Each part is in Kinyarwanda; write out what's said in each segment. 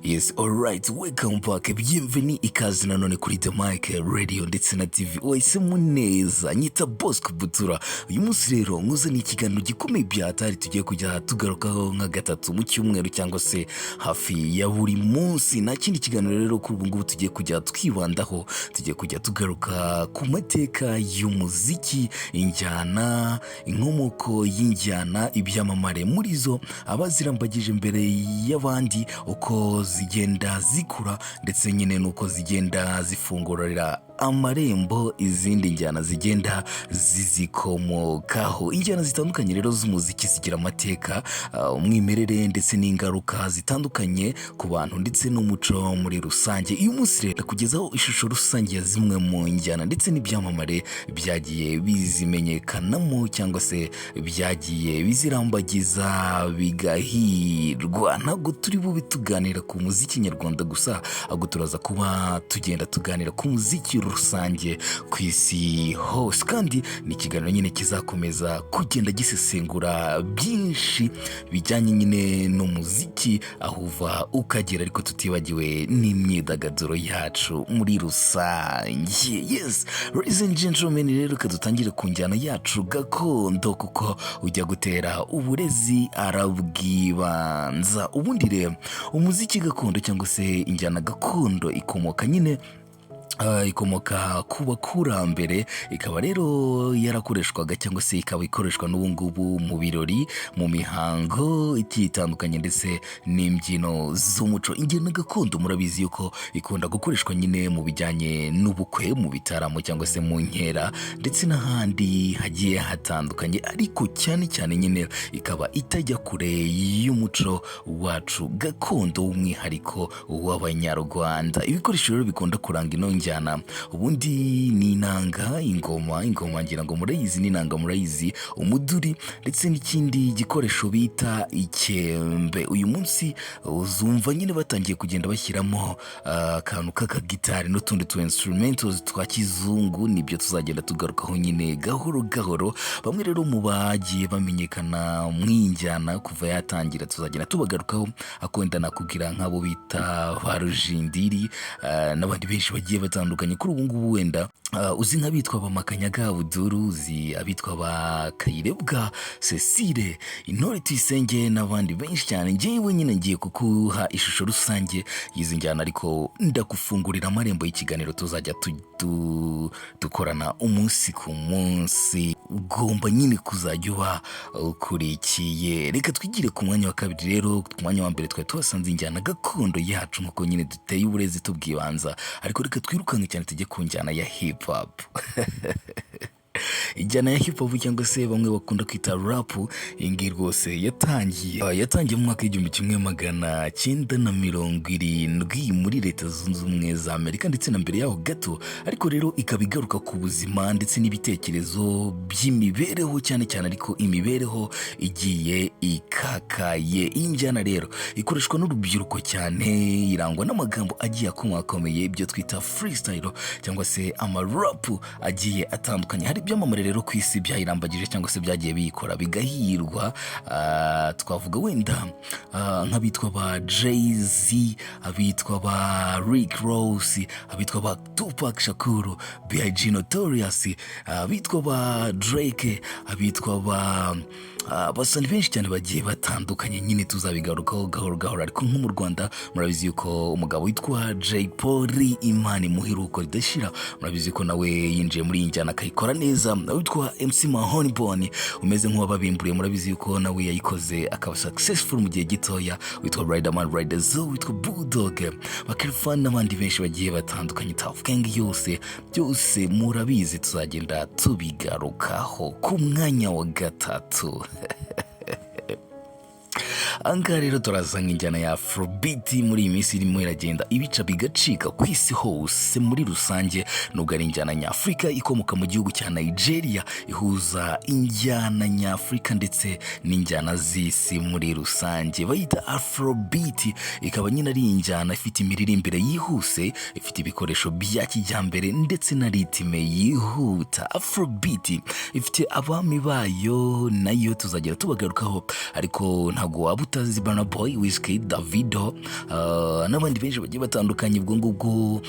Yes, alright, welcome back. Bienvenue, ikaze nanone kuri The Mic Radio ndetse na TV. Wahisemo neza, nyita Bosco Butura. Uyu munsi rero nkuzaniye ikiganiro gikomeye bya hatari tugiye kujya tugarukaho nka gatatu mu cyumweru cyangwa se hafi ya buri munsi. Nta kindi kiganiro rero kuri ubu ngubu tugiye kujya twibandaho, tugiye kujya tugaruka ku mateka y'umuziki, injyana, inkomoko y'injyana, ibyamamare muri zo, abazirambagije mbere y'abandi, uko zigenda zikura ndetse nyine n'uko zigenda zifungurira amarembo izindi njyana zigenda zizikomokaho. Injyana zitandukanye rero z'umuziki zigira amateka, umwimerere ndetse n'ingaruka zitandukanye ku bantu ndetse n'umuco muri rusange. Uyu munsi rero kugezaho ishusho rusange ya zimwe mu njyana ndetse n'ibyamamare byagiye bizimenyekanamo cyangwa se byagiye bizirambagiza bigahirwa. Ntabwo turi bube tuganira ku muziki nyarwanda gusa, ahubwo turaza kuba tugenda tuganira ku muziki rusange ku isi hose. Kandi ni ikiganiro nyine kizakomeza kugenda gisesengura byinshi bijyanye nyine n'umuziki aho uva ukagera, ariko tutibagiwe n'imyidagaduro yacu muri rusange. Yes, ladies and gentlemen, rero reka dutangire ku njyana yacu gakondo, kuko ujya gutera uburezi arabwibanza. Ubundi rero umuziki gakondo cyangwa se injyana gakondo ikomoka nyine ikomoka ku bakurambere, ikaba rero yarakoreshwaga cyangwa se ikaba ikoreshwa n'ubu ngubu mu birori, mu mihango igiye itandukanye ndetse n'imbyino z'umuco. Injyana gakondo murabizi yuko ikunda gukoreshwa nyine mu bijyanye n'ubukwe, mu bitaramo cyangwa se mu nkera ndetse n'ahandi hagiye hatandukanye, ariko cyane cyane nyine ikaba itajya kure y'umuco wacu gakondo w'umwihariko w'Abanyarwanda. Ibikoresho rero bikunda kuranga ino njyana ubundi ni inanga, ingoma, ingoma ngira ngo murayizi, n'inanga murayizi, umuduri ndetse n'ikindi gikoresho bita ikembe. Uyu munsi uzumva nyine batangiye kugenda bashyiramo akantu k'akagitari n'utundi tu instrumentals twa kizungu, nibyo tuzagenda tugarukaho nyine gahoro gahoro. Bamwe rero mu bagiye bamenyekana mu njyana kuva yatangira tuzagenda tubagarukaho, akunda nakubwira nk'abo bita ba Rujindiri, n'abandi benshi bagiye batandukanye. Kuri ubu ngubu wenda uzi nk'abitwa ba Makanyaga Abuduru, uzi abitwa ba Kayirebwa Cecile, Intore Tuyisenge n'abandi benshi cyane. Njyewe nyine ngiye kukuha ishusho rusange y'izi njyana, ariko ndagufungurira amarembo y'ikiganiro tuzajya dukorana umunsi ku munsi, ugomba nyine kuzajya uba ukurikiye. Reka twigire ku mwanya wa kabiri rero. Ku mwanya wa mbere twari tuhasanze injyana gakondo yacu nk'uko nyine duteye uburezi tubwibanza, ariko reka twirukanke cyane tujye ku njyana ya hip hop. Injyana ya hip hop cyangwa se bamwe bakunda kwita rap, iyi ngiyi rwose yatangiye mu mwaka w'1970 muri Leta Zunze Ubumwe za Amerika ndetse na mbere yaho gato, ariko rero ikaba igaruka ku buzima ndetse n'ibitekerezo by'imibereho cyane cyane, ariko imibereho igiye ikakaye. Iyi njyana rero ikoreshwa n'urubyiruko cyane, irangwa n'amagambo agiye akomakomeye, ibyo twita freestyle cyangwa se amarap agiye atandukanye. Hari ibyamamare rero ku isi byayirambagije cyangwa se byagiye biyikora bigahirwa. Twavuga wenda nk'abitwa ba Jay-Z, abitwa ba Rick Ross, abitwa ba Tupac Shakur, B.I.G. Notorious, abitwa ba Drake, abitwa ba basa ni benshi cyane bagiye batandukanye nyine, tuzabigarukaho gahoro gahoro. Ariko nko mu Rwanda murabizi yuko umugabo witwa Jay Polly, Imana imuhe iruhuko ridashira, murabizi ko nawe yinjiye muri iyi njyana akayikora neza. Witwa MC Mahoniboni umeze nk'uwababimburiye, murabizi yuko nawe yayikoze akaba successful mu gihe gitoya. Witwa Riderman, Riderzo, witwa Bulldog, Bakirifani n'abandi benshi bagiye batandukanye, Tuff Gang yose, byose murabizi, tuzagenda tubigarukaho. Ku mwanya wa gatatu ahangaha rero turazana injyana ya Afrobeat. Muri iyi minsi irimo iragenda ibica bigacika ku isi hose muri rusange, nubwo ari injyana nyafurika ikomoka mu gihugu cya Nigeria, ihuza injyana nyafurika ndetse n'injyana z'isi muri rusange, bayita Afrobeat. Ikaba nyine ari injyana ifite imiririmbire yihuse, ifite ibikoresho bya kijyambere ndetse na rythme yihuta. Afrobeat ifite abami bayo, nayo tuzagera tubagarukaho, ariko ntabwo waba utazi Burna Boy, Wizkid, Davido, n'abandi benshi bagiye batandukanye. Ubwo ngubwo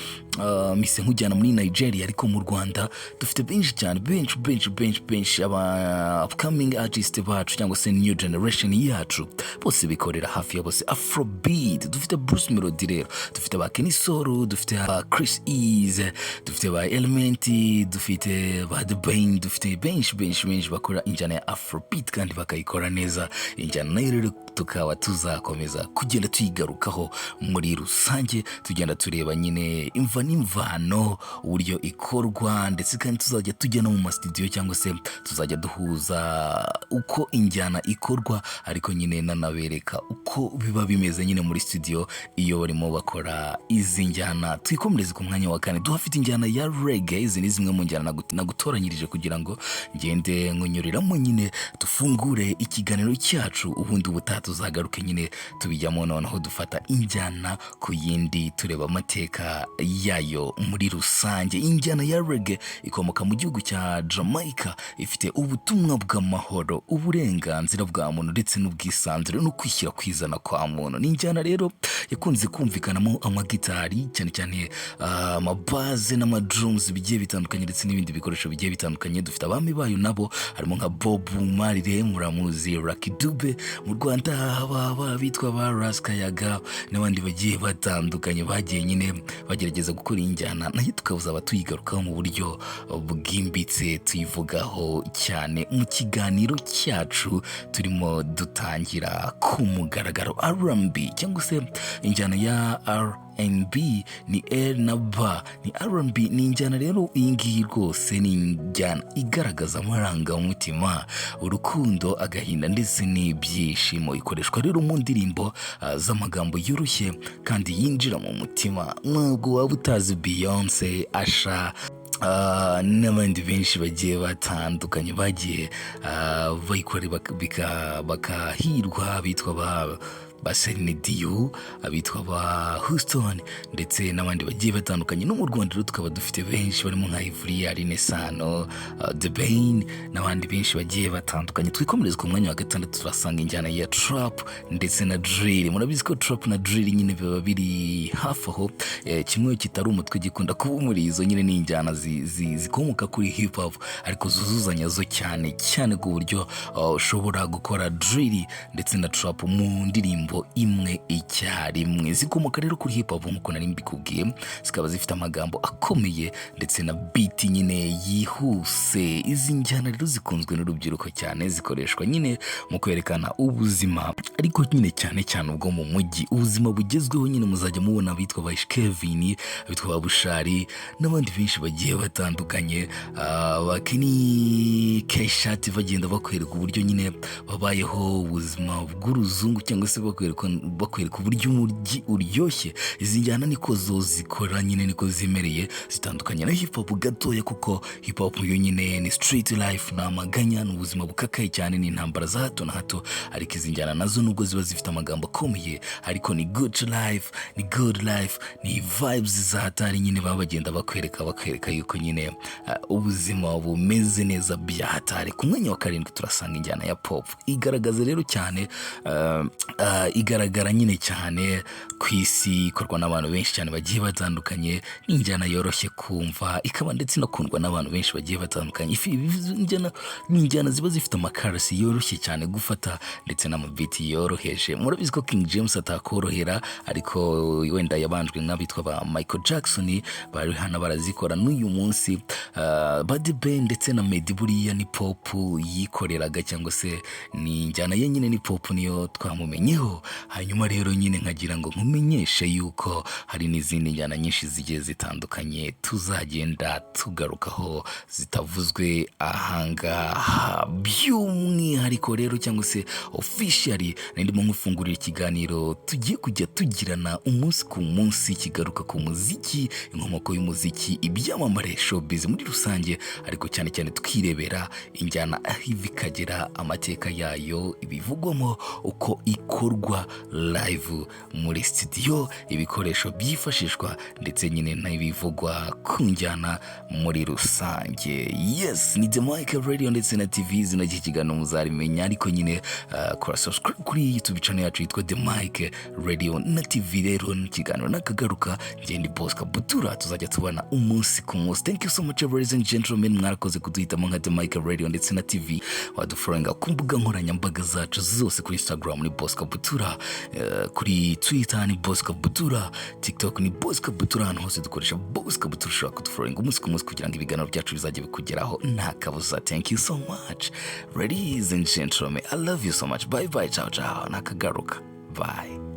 mise nkujyana muri Nigeria, ariko mu Rwanda dufite benshi cyane, benshi benshi benshi benshi. Aba upcoming artist bacu cyangwa se new generation yacu bose bikorera hafi ya bose afrobeat. Dufite Bruce Melody rero, dufite ba Kenny Sol, dufite ba Chriss Eazy, dufite ba Element, dufite ba The Ben, dufite benshi benshi benshi bakora injyana ya afrobeat kandi bakayikora neza. Injyana nayo rero tukaba tuzakomeza kugenda tuyigarukaho muri rusange, tugenda tureba nyine imva n'imvano, uburyo ikorwa, ndetse kandi tuzajya tujya no mu masitudiyo cyangwa se tuzajya duhuza uko injyana ikorwa, ariko nyine nanabereka uko biba bimeze nyine muri studio iyo barimo bakora izi njyana. Twikomereze ku mwanya wa kane, tuhafite injyana ya reggae. Izi ni zimwe mu njyana nagutoranyirije kugira ngo ngende nkunyuriramo nyine, dufungure ikiganiro cyacu, ubundi ubutaha tuzagaruke nyine tubijyamo, noneho dufata injyana ku yindi, tureba amateka yayo muri rusange. Injyana ya reggae ikomoka mu gihugu cya Jamaica, ifite ubutumwa bw'amahoro, uburenganzira bwa muntu ndetse n'ubwisanzure no kwishyira kwizana kwa muntu. Ni injyana rero yakunze kumvikanamo amagitari cyane cyane, amabaze n'amadrums bigiye bitandukanye, ndetse n'ibindi bikoresho bigiye bitandukanye. Dufite abami bayo nabo harimo nka Bob Marley, muramuzi, Lucky Dube. Mu Rwanda haba bitwa ba Ras Kayaga n'abandi bagiye batandukanye bagiye nyine bagerageza gukora iyi njyana, nayo tukazaba tuyigarukaho mu buryo bwimbitse, tuyivugaho cyane mu kiganiro cyacu turimo dutangira ku mugaragaro. R&B cyangwa se injyana ya R&B ni R na B, ni R&B. Ni injyana rero iyi ngiyi rwose ni injyana igaragaza amarangamutima, urukundo, agahinda ndetse n'ibyishimo. Ikoreshwa rero mu ndirimbo z'amagambo yoroshye kandi yinjira mu mutima. Nubwo waba utazi Beyonce, Usher n'abandi benshi bagiye batandukanye bagiye bayikora bakahirwa, bitwa ba Celine Dion, abitwa ba Houston ndetse n'abandi bagiye batandukanye. No mu Rwanda rero tukaba dufite benshi barimo nka Yverry, Alyn Sano, The Ben n'abandi benshi bagiye batandukanye. Twikomereze ku mwanya wa gatandatu, turasanga injyana ya trap ndetse na drill. Murabizi ko trap na drill nyine biba biri hafi aho, kimwe kitari umutwe gikunda kuba umurizo. Nyine ni injyana zikomoka kuri hip hop ariko zuzuzanya zo cyane cyane, ku buryo ushobora gukora drill ndetse na trap mu ndirimbo imwe icyarimwe. Zikomoka rero kuri hip hop nk'uko nari mbikubwiye, zikaba zifite amagambo akomeye ndetse na beat nyine yihuse. Izi njyana rero zikunzwe n'urubyiruko cyane, zikoreshwa nyine mu kwerekana ubuzima, ariko nyine cyane cyane ubwo mu mujyi, ubuzima bugezweho nyine. Muzajya mubona abitwa ba Kevin, abitwa ba Bushali n'abandi benshi bagiye batandukanye, ba Kenny K-Shot, bagenda bakwereka uburyo nyine babayeho ubuzima bw'uruzungu cyangwa se bakwereka uburyo umujyi uryoshye. Izi njyana niko zo zikora nyine, niko zimereye, zitandukanye na hip hop gatoya, kuko hip hop yo nyine ni street life, ni amaganya, ni ubuzima bukakaye cyane, ni intambara za hato na hato. Ariko izi njyana nazo nubwo ziba zifite amagambo akomeye, ariko ni good life, ni good life, ni vibes za hatari nyine. Baba bagenda bakwereka yuko nyine ubuzima bumeze neza bya hatari. Ku mwanya wa karindwi turasanga injyana ya pop, igaragaza rero cyane, igaragara nyine cyane ku isi, ikorwa n'abantu benshi cyane bagiye batandukanye. Ni injyana yoroshye kumva, ikaba ndetse inakundwa n'abantu benshi bagiye batandukanye. Ni injyana ziba zifite amakarasi yoroshye cyane gufata ndetse n'amabiti yoroheje. Murabizi ko King James atakorohera, ariko wenda yabanjwe nk'abitwa ba Michael Jackson, bari hano barazikora n'uyu munsi. Ba The Ben ndetse na Meddy buriya ni pop yikoreraga, cyangwa se ni injyana ye nyine, ni pop, niyo twamumenyeho. Hanyuma rero nyine nkagira ngo nkumenyeshe yuko hari n'izindi njyana nyinshi zigiye zitandukanye tuzagenda tugarukaho zitavuzwe ahangaha. By'umwihariko rero cyangwa se officially ndimo nkufungurira ikiganiro tugiye kujya tugirana umunsi ku munsi, kigaruka ku muziki, inkomoko y'umuziki, ibyamamare, showbiz muri rusange, ariko cyane cyane twirebera injyana aho iva ikagera, amateka yayo, ibivugwamo, uko ikorwa. bikorwa live muri studio, ibikoresho byifashishwa ndetse nyine n'ibivugwa ku njyana muri rusange. Yes, ni The Mike Radio ndetse na TV. Izina ry'ikiganiro muzarimenya, ariko nyine kora subscribe kuri YouTube channel yacu yitwa The Mike Radio na TV. Rero n'ikiganiro nakagaruka, njye ni Bosco Butura, tuzajya tubana umunsi ku munsi. Thank you so much, ladies and gentlemen, mwarakoze kuduhitamo nka The Mike Radio ndetse na TV. Wadufollowinga ku mbuga nkoranyambaga zacu zose: kuri Instagram ni Bosco Butura, kuri Twitter ni Bosco Butura, TikTok ni Bosco Butura. Ahantu hose dukoresha Bosco Butura. Ushobora kudufollowinga umunsi ku munsi kugira ngo ibiganiro byacu bizajye bikugeraho nta kabuza. Thank you so much, ladies and gentlemen, I love you so much. Bye bye, ciao ciao, nakagaruka, bye.